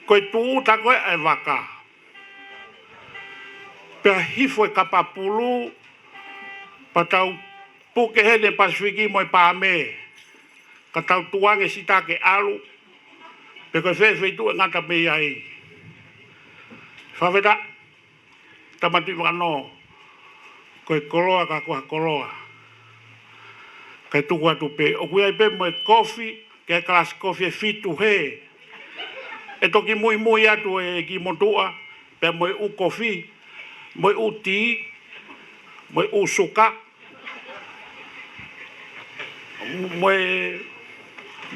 ko e tūʻuta ko ē ʻa e vaka. Pea hifo e kapa pulu, pea tau puke heni e Pasifiki mo e Paame. Ka tau tukuange sita ke ʻalu, pe ko e fē feituʻu ʻe ngata mei ai. Fakafetaʻi, Tama Tuʻivakanō, ko e koloa ka ko ha koloa. Kae tuku atu pē, ʻoku ʻi ai pē mo e kofi, ke kalasi kofi ʻe fitu hē. ʻE toki muimui atu ʻEiki Motuʻa, pea mo e ʻū kofi, mo e ʻū tī, mo e ʻū suka, mo e,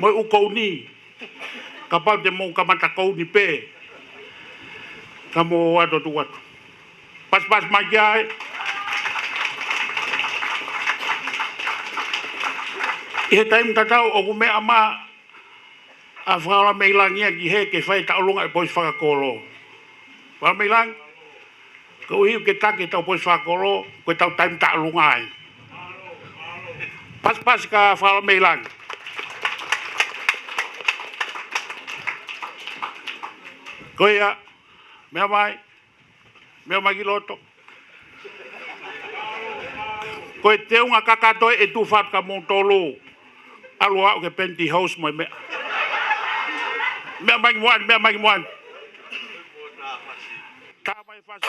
mo e ʻū kouni. Kapau te mou kamata kouni pē, ka mou ō atu ʻo tuku atu. Pasipasi mai ki ai. ʻI he taimi tatau ʻoku meʻa mai ʻa Fakaola Meilangi ia ki hē ke fai e tauʻolunga e poisi fakakolo. Fakaola Meilangi, koeʻuhi ke taki e tau poisi fakakolo, ko e tau taimi tauʻolunga ai. Pasipasi kia Fakaola Meilangi. Ko ia, meʻa mai, meʻa mai ki loto. Ko e teunga kakato ē ʻe tufa atu kia moutolu. ʻAlu ʻo aʻu ki he pantyhose mo e meʻa. Meʻa mai ki muʻa ni, meʻa mai ki muʻa ni. Tā mai fasi.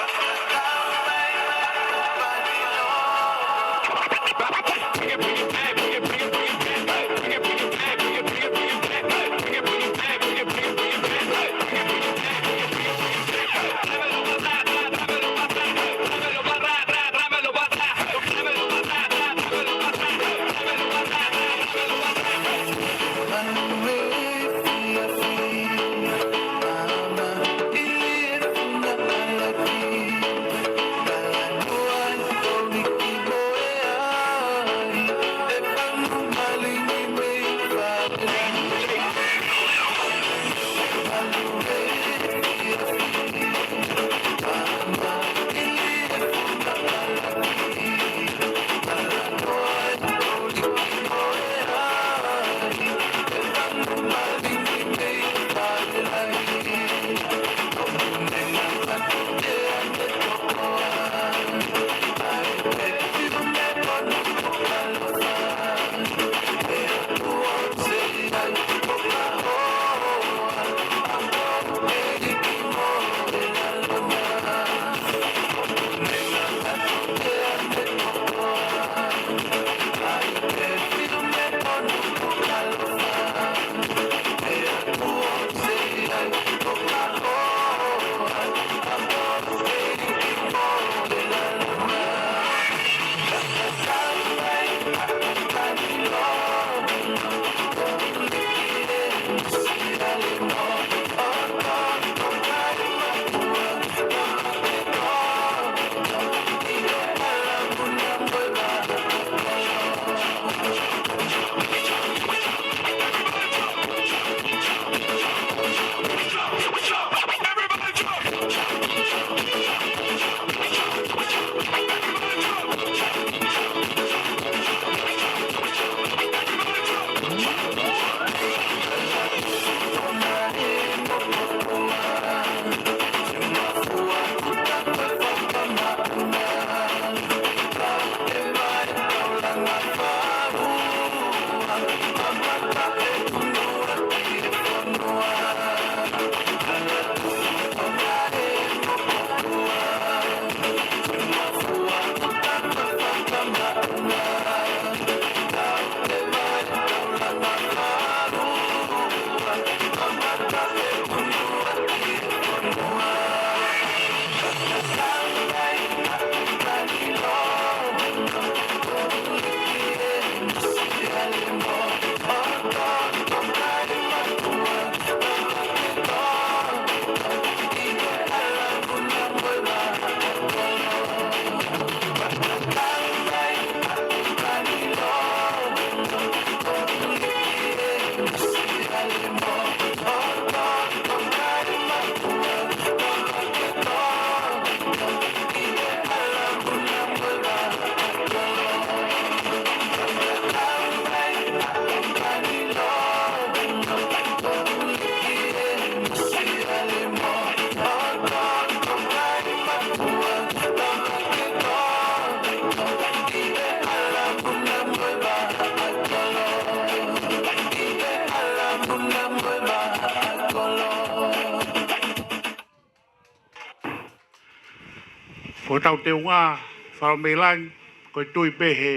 Ko hotau teunga, Fale ʻo Meilangi, ko e tui pē he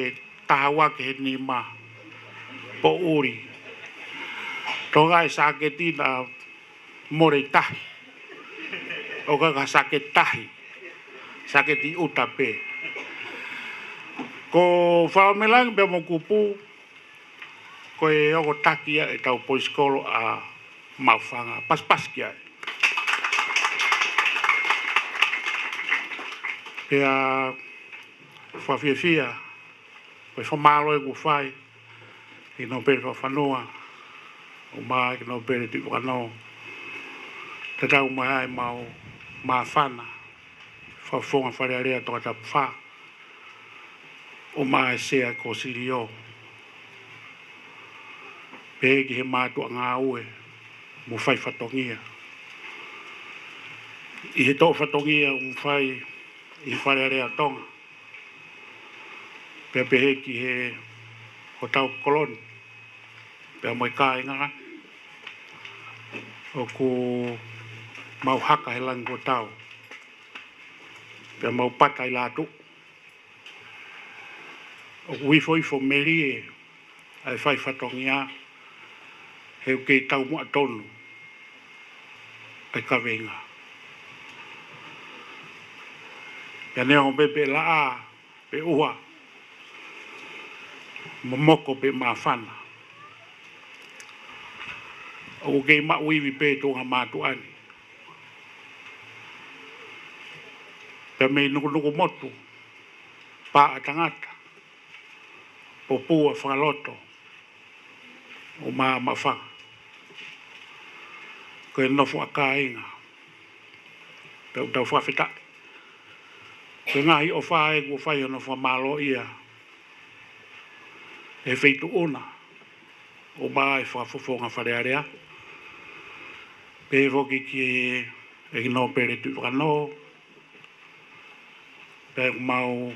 taha ua ki he nima, poʻuli. Tonga e sāketi naʻa mole tahi. ʻOku ʻikai ko ha sāketi tahi. Sāketi ʻuta pē. Ko Fale ʻo Meilangi pea mo Kupu, ko e ongo taki ia ʻetau poisikolo ʻa Maʻufanga. Pasipasi ki ai. Pea fakafiefia, ko e fakamālō ʻoku fai ki he Nōpele Fakafanua, ʻumaʻā ki he Nōpele Tuʻi Vakanō, tatau mo e ʻemau māfana, Fakafofonga Fale Alea Tongatapu Fā, ʻumaʻā e Sea Kosilio, pehē ki he mātuʻa ngāue mo fai fatongia ʻi he toʻo fatongia ʻoku fai ʻi Fale Alea Tonga, pea pehē ki he hotau kolo ni, pea mo e kāinga ʻoku mau haka he langi kuo tau, pea mau pata ʻi lātuʻu. ʻOku ifoifo melie ʻa e fai fatongia he ʻoku kei taumuʻa tonu ʻa e kaveinga. Pea neongo pē pe laʻā, pe ʻuha, momoko pe māfana, ʻoku kei maʻu ivi pē tuʻunga mātuʻa ni. Pea mei nukunuku motu, pā ʻa tangata, popua fakaloto, ʻumaʻā Maʻufanga, ko e nofo ʻa kāinga. Pea ʻoku tau fakafetaʻi ko e ngaahi ʻofa ē kuo fai hono fakamālōʻia ʻe he Feituʻu na, ʻumaʻā e Fakafofonga Fale Alea, pehē foki ki he ʻEiki Nōpele Tuʻi Vakanō, pea ʻoku mau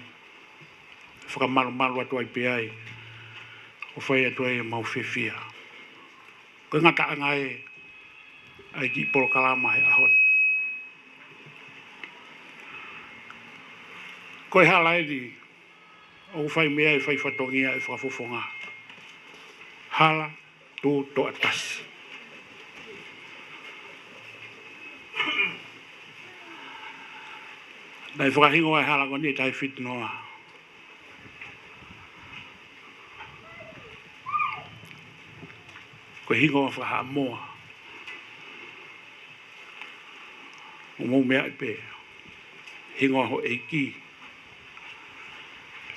fakamalumalu atu ai pē ai, ʻo fai atu ai ʻemau fiefia. Ko e ngataʻanga ē ʻa e kiʻi polokalama he ʻaho ni. Ko e hala eni ʻoku fai mei ai e fai fatongia ʻa e Fakafofonga. Hala Tuʻi Toʻatasi. Naʻe fakahingoa e hala ko eni ʻe Taʻefitu Noa. Ko e hingoa faka-Haʻamoa. ʻO mou meaʻi pē, hingoa ho ʻeiki,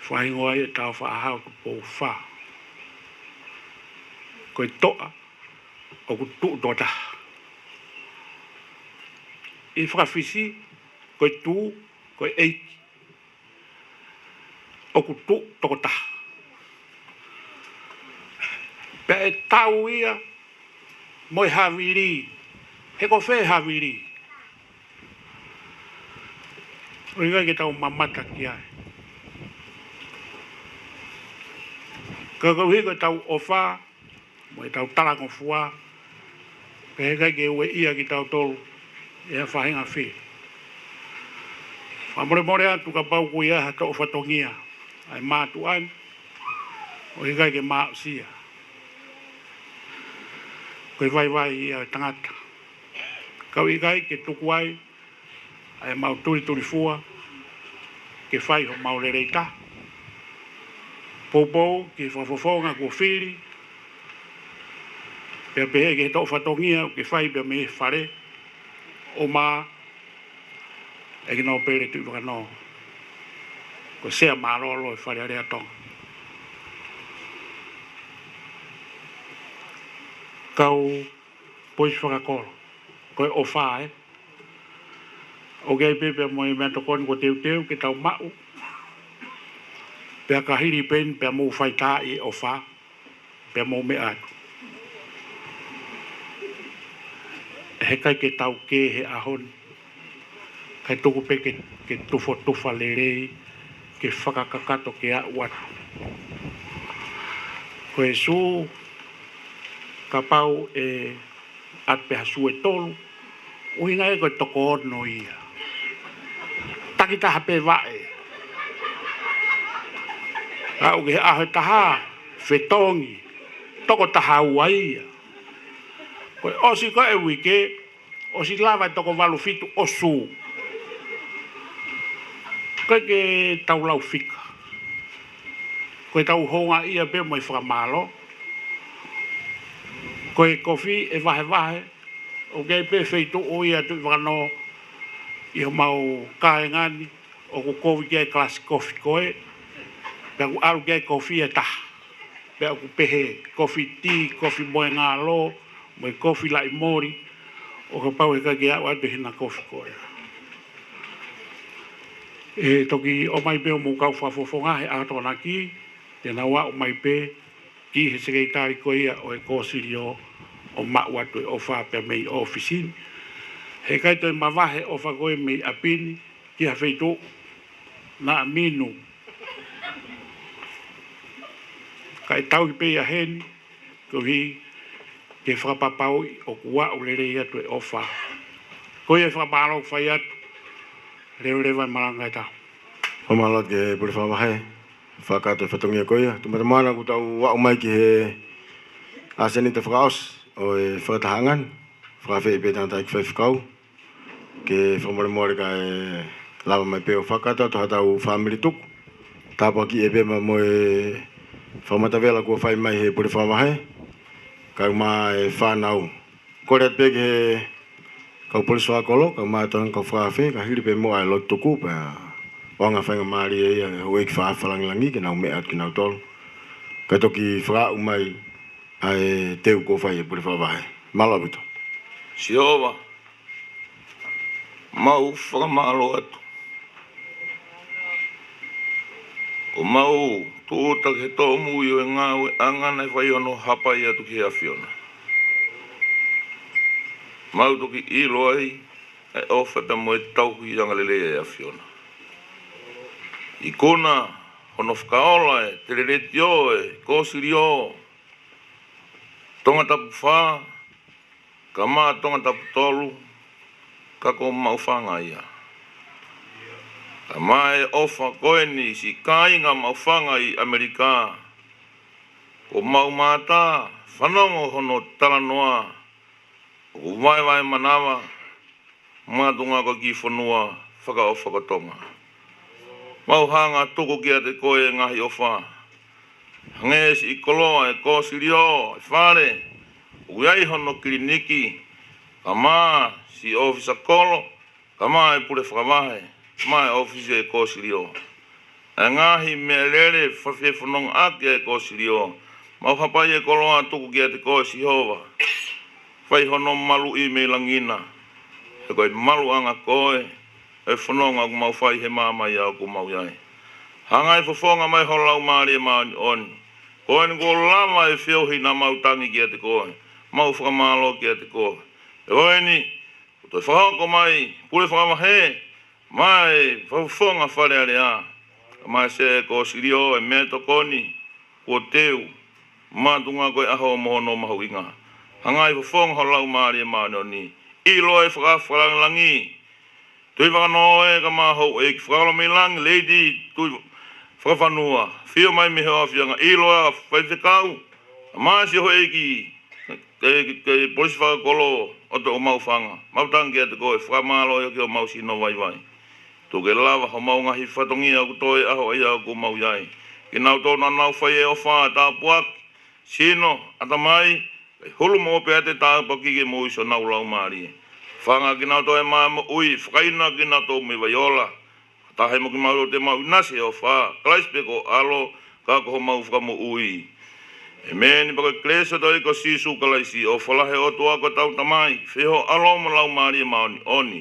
fakahingoa ia ʻe Tāufaʻāhau Tupou Fā. Ko e toʻa ʻoku tuʻu toko taha. ʻI he faka-Fisi, ko e tū, ko e ʻeiki, ʻoku tuʻu toko taha. Pea ʻe tau ia mo e havili, he ko fē havili? ʻOku ʻikai ke tau mamata ki ai. Ka koeʻuhi ko ʻetau ʻofa mo ʻetau talangofua, pea heʻikai ke ueʻia kitautolu ʻe ha faʻahinga fili. Fakamolemole atu kapau ʻoku ʻi ai ha toʻo fatongia ʻa e mātuʻa ni ʻoku ʻikai ke mau aʻusia. Ko e vaivai ia ʻo e tangata. Ka ʻoku ʻikai ke tuku ai ʻa ʻemau tulitulifua ke fai homau lelei taha. Poupou ki he Fakafofonga kuo fili, pea pehē ki he toʻo fatongia ʻoku ke fai pea mei he Fale, ʻumaʻā e ʻEiki Nōpele Tuʻi Vakanō, ko e Sea Mālōlō e Fale Alea Tonga. Kau poisi fakakolo, ko e ʻofa ē. ʻOku ʻi ai pē pea mo e meʻatokoni kuo teuteu ke tau maʻu, pea ka hili pē eni pea mou fai tā ʻi he ʻofa, pea mou meʻa atu. Heʻikai ke tau kē he ʻaho ni, kae tuku pē ke, ke tufotufa lelei, ke fakakakato ke aʻu atu. Ko e sū, kapau ʻe ʻatu pē ha sū ʻe tolu, ʻuhinga ē ko e toko ono ia. Takitaha pē vaʻe. Aʻu ki he ʻaho ʻe taha, fetongi, toko taha ua ia. Ko e ʻosi ko ē uike, ʻosi lava e toko valu fitu ʻo sū. Ko e ke tau lau fika. Ko e tau houngaʻia pē mo e fakamālō. Ko e kofi ʻe vahevahe, ʻoku ʻi ai pē feituʻu ia Tuʻi Vakanō ʻi homau kāinga ni, ʻoku kovi ki ai e kalasi kofi ko ē, pea ʻoku ʻalu ki ai e kofi ʻe taha. Pea ʻoku pehē, kofi tī, kofi moengalo, mo e kofi laʻi moli, ʻo kapau ʻe ʻikai ke aʻu atu ʻi hena kofi ko ē. ʻE toki ō mai pē ʻo mou kau fakafofonga he ʻaho Tokonaki, te nau aʻu mai pē, ki he sekelitali ko ia ʻo e kōsilio ʻo maʻu atu e ʻofa pea mei ʻōfisi ni. He ʻikai toe mavahe ʻofa ko ē mei ʻapi ni ki ha feituʻu naʻa minu. Kae tauhi pē ia heni, koeʻuhi ke fakapapauʻi ʻoku aʻu lelei atu e ʻofa. Ko ia e fakamālō ʻoku fai atu, leveleva e malanga e taha. Fakamālō atu ki he pule fakavahe. Fakakakato e fatongia ko ia. Tuʻumatamana kuo tau aʻu mai ki he ʻasenita fakaʻosi ʻo e fakatahaʻanga ni. Fakaafeʻi pē tangataʻeiki faifekau ke fakamolemole kae lava mai pē ʻo fakakakato atu haʻatau fāmili tuku. Tāpuakiʻi pē mo e fakamatavela kuo fai mai he pule fakavahe. Kae ʻumaʻā e fānau. Kole atu pē ki he kau polisi fakakolo, kau mātuʻa, kau fakaafe, ka hili pē muʻa e lotu tuku, pea ʻoange faingamālie ia, houʻeiki fakaafe fakalāngilangi, ke nau meʻa atu kinautolu. Kae toki fakaaʻu mai ʻa e teu kuo fai ʻe he pule fakavahe. Mālō ʻaupito. Sihova, mau fakamālō atu. Ko mau tūʻuta ki he tōmui ʻo e ngāueʻanga naʻe fai hono hapai atu ki he ʻAfiona. Mau toki ʻilo ai e ʻofa pea mo e tauhi angalelei ʻa e ʻAfiona. Ikuna hono fakaola e televīsone ʻo e kōsilio Tongatapu fā, kae ʻumaʻā Tongatapu tolu, ka ko Maʻufanga ia. Kae ʻumaʻā e ʻofa ko eni siʻi kāinga Maʻufanga ʻi ʻAmelika, ko mau mātā fanongo hono talanoa, ʻoku vaevae manava, mātuʻa ko e kiʻi fonua fakaʻofa ko Tonga. Mau hanga tuku kiate koe e ngaahi ʻofa. Hangē siʻi koloa e kōsilio, e fale, ʻoku ʻi ai hono kiliniki, kae ʻumaʻā siʻi ʻōfisa kolo, kae ʻumaʻā e pule fakavahe, mo e ʻōfisi e kōsilio. ʻA e ngaahi meʻalele fafie fononga ʻaki e kōsilio, mau hapai e koloa tuku kiate koe Sihova. Fai hono maluʻi mei langi na. He ko e maluʻanga koe, e fononga ʻoku mau fai he māmani ʻoku mau ʻi ai. Hanga ʻo fofonga mai ho Laumālie Māʻoniʻoni. Ko eni kuo lava e feohi naʻa mau tangi kiate koe. Mau fakamālō kiate koe. He ko eni, kuo toe fakahoko mai, pule fakavahe, mo e fakafofonga Fale Alea, mo e sea e kōsilio, e meʻatokoni kuo teu, mātuʻa ko e ʻaho mo hono mahuʻinga. Hanga ʻo fofonga ho Laumālie Māʻoniʻoni, ʻiloa e fakaafe fakalāngilangi, Tuʻi Vakanō ē kae ʻumaʻā houʻeiki fakakolo mei langi, Lady Tuʻi Fakafanua, fio mai mei he ʻAfiona, ʻiloa e faifekau, kae ʻumaʻā siʻi houʻeiki, ke, ke, ke polisi fakakolo ʻo Maʻufanga. Mau tangi kiate koe, fakamālō ia ki homau sino vaivai. Tuku ke lava homau ngaahi fatongia ʻoku toe ʻaho ʻa ia ʻoku mau ʻi ai. Kinautolu naʻa nau fai e ʻofa, tāpuaki, sino, ʻatamai, kae hulu mo ʻope ʻa e tāpuaki ke moʻui siʻonau laumālie. Fanga kinautolu ʻe maʻu moʻui, fakaina kinautolu mei he vai ola. Fakataha mo kimautolu te mau ʻinasi he ʻofa, Kalaisi pē ko ho ʻAlo, ka ko homau Fakamoʻui. ʻEmeni. Pea ko e kelesi ʻa hotau ʻEiki ko Sīsū Kalaisi, ʻofa lahi ʻa e ʻOtua ko hotau Tamai, feohi ʻa e ʻAlo mo e Laumālie Māʻoniʻoni,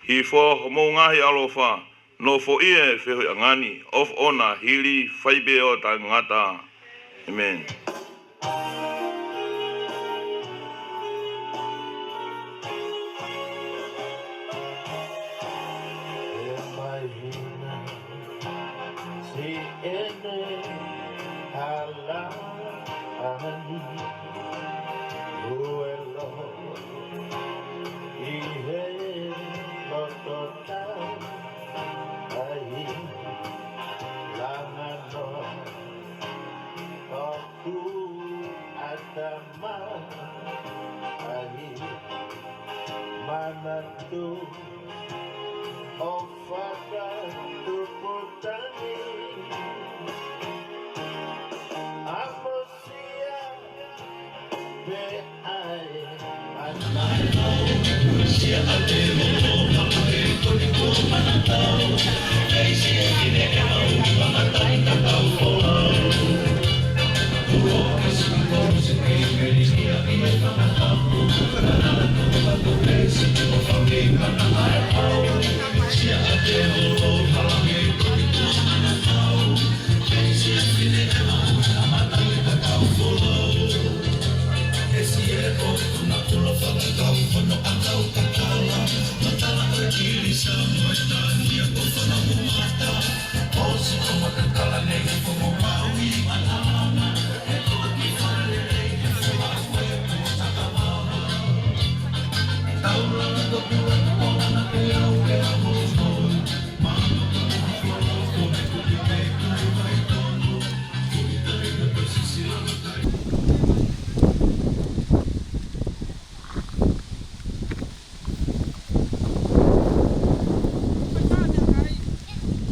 hifo homou ngaahi ʻaloʻofa, nofoʻia e feohiʻanga ni, ʻofa ʻoʻona hili fai pē ʻo taʻengata. ʻEmeni. ʻo fakatuputani. ʻAmosia pē ai.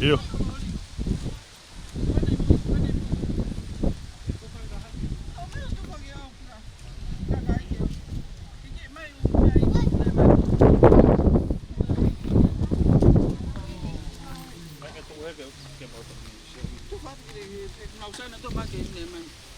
ʻIo. Tuku atu ki he, ke mau toki sio. Tuku atu ki he, ke mau sana to ma ke ne mai.